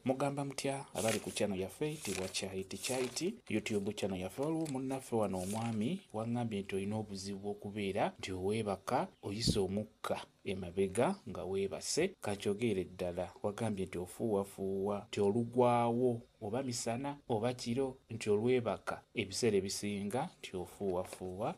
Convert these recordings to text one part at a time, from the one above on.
Mugamba mutya abali ku channel yaffe eyitibwa Kyayiti Kyayiti YouTube channel yaffe. Waliwo munnaffe wano omwami waŋŋambye nti olina obuzibu okubeera nti oweebaka oyisa omukka emabega nga weebase. Kankyogerere ddala, wagambye nti ofuuwafuuwa nti olugwawo oba misana oba kiro nti olwebaka ebiseera ebisinga nti ofuuwafuuwa,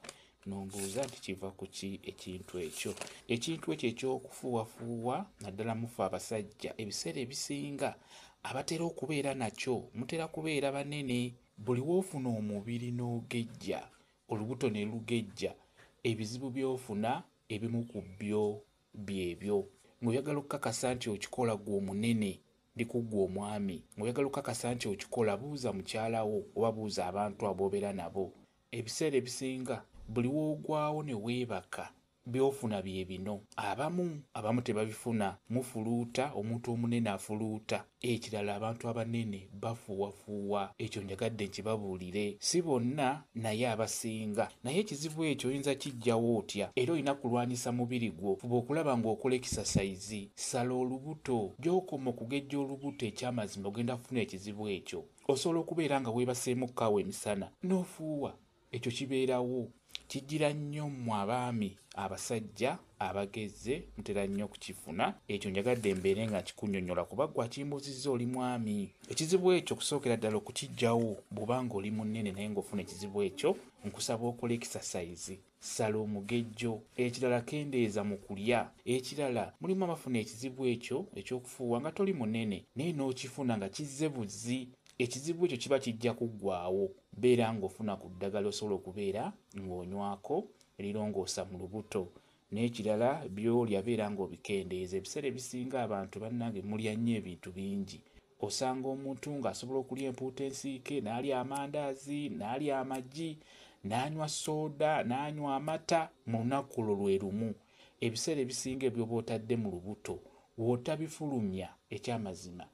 nombuuza nti kiva ku ki ekintu ekyo. Ekintu ekyo ekyokufuuwafuuwa naddala mufe abasajja ebiseera ebisinga abatera okubeera nakyo mutera kubeera banene. Buli woofuna omubiri n'ogejja, olubuto ne lugejja, ebizibu by'ofuna ebimu ku byo byebyo. Ng'oyagala okukakasa nti okikola gwe omunene, ndi ku ggwe omwami, ng'oyagala okukakasa nti okikola, buuza mukyala wo oba buuza abantu ab'obeera nabo. Ebiseera ebisinga buli woogwawo ne weebaka by'ofuna bye bino. Abamu tebabifuna, mufuluuta, omuntu omunene afuluuta. Ekirala abantu abanene bafuuwafuuwa, ekyo njagadde nkibabuulire, si bonna naye abasinga. Naye ekizibu ekyo oyinza kiggyawo otya? Era olina kulwanyisa mubiri gwo. Fuba okulaba ng'okola ekisasayizi, sala olubuto. Gy'okoma okugejja olubuto ekyamazima ogenda kufuna ekizibu ekyo. Osobola okubeera nga weebaseemu kkaawa emisana n'ofuuwa, ekyo kibeerawo. Kijjira nnyo mmwe abaami abasajja abagezze mutera nnyo okukifuna. Ekyo njagadde mbeere nga nkikunnyonnyola kuba ggwe akimbuuzizza oli mwami. Ekizibu ekyo okusookera ddala okukiggyawo bw'oba ng'oli munene naye ng'ofuna ekizibu ekyo, nkusaba okola ekisasayizi, sala omugejjo. Ekirala kendeeza mu kulya. Ekirala mulimu abafuna ekizibu ekyo ekyokufuuwa nga toli munene naye n'okifuna nga kizze buzzi. Ekizibu ekyo kiba kijja kuggwaawo. Beera ng'ofuna ku ddagala osobola okubeera ng'onywako erirongoosa mu lubuto. N'ekirala by'olya beera ng'obikendeeza. Ebiseera ebisinga abantu bannange mulya nnyo ebintu bingi. Osanga omuntu ng'asobola okulya empuuta ensiike, n'alya amandaazi, n'alya amagi, n'anywa sooda, n'anywa amata mu lunaku olwo lwe lumu. Ebiseera ebisinga ebyoba otadde mu lubuto w'otabifulumya ekyamazima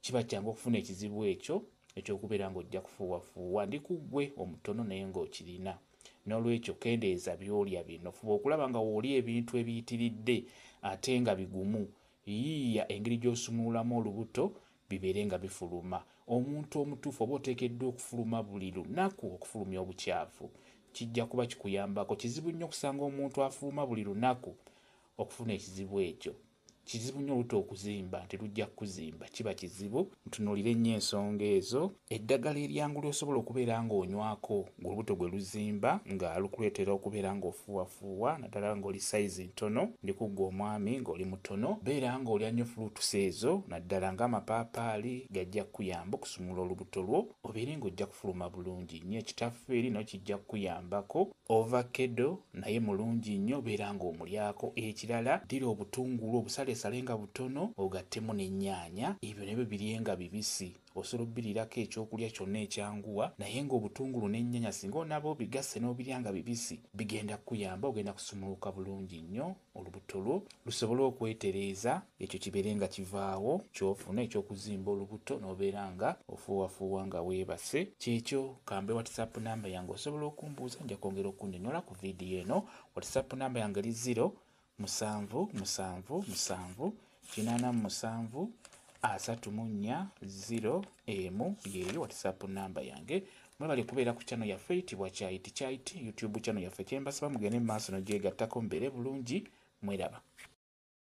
kiba kyangu okufuna ekizibu ekyo ekyokubeera ng'ojja kufuuwafuuwa. Ndi ku ggwe omutono naye ng'okirina. N'olwekyo kendeeza by'olya bino. Fuba okulaba nga w'olya ebintu ebiyitiridde ate nga bigumu. Yiiya engeri gy'osumululamu olubuto bibeere nga bifuluma. Omuntu omutuufu oba oteekeddwa okufuluma buli lunaku okufulumya obukyafu. Kijja kuba kikuyambako. Kizibu nnyo okusanga omuntu afuluma buli lunaku okufuna ekizibu ekyo. Kizibu nnyo olubuto okuzimba nti lujja kukuzimba, kiba kizibu. Ntunuulire nnyo ensonga ezo. Eddagala eryangu ly'osobola okubeera ng'onywako ng'olubuto gwe luzimba nga lukuleetera okubeera ng'ofuuwafuuwa naddala ng'oli sayizi ntono, ndi ku ggwe omwami ng'oli mutono, beera ng'olya nnyo fuluutusi ezo naddala ng'amapaapaali gajja kukuyamba okusumula olubuto lwo obeere ng'ojja kufuluma bulungi nnyo. Ekitaffe nayo kijja kukuyambako. Ovakedo naye mulungi nnyo, beera ng'omulyako. Ekirala ddira obutungulu obusalesale nga butono ogattemu n'ennyaanya, ebyo nabyo birye nga bibisi. Osobola obbiriirako ekyokulya kyonna ekyanguwa, naye ng'obutungulu n'ennyaanya singa onaaba obigasse n'obirya nga bibisi bigenda kukuyamba, ogenda kusumuluka bulungi nnyo olubuto lwo lusobole okwetereeza, ekyo kibeere nga kivaawo ky'ofuna eky'okuzimba olubuto n'obeera nga ofuuwafuuwa nga weebase. Kyekyo kambe WhatsApp namba yange osobola okumbuuza, nja kwongera okunnyonnyola ku vidiyo eno. WhatsApp namba yange eri 0 7 7 7 87 34 0 1, yeeyo WhatsApp namba yange. Mwebale kubeera ku channel yaffe eyitibwa Kyayiti Kyayiti YouTube channel yaffe. Kyembasaba mugende mu maaso n'ogyegattako mubeere bulungi, mweraba.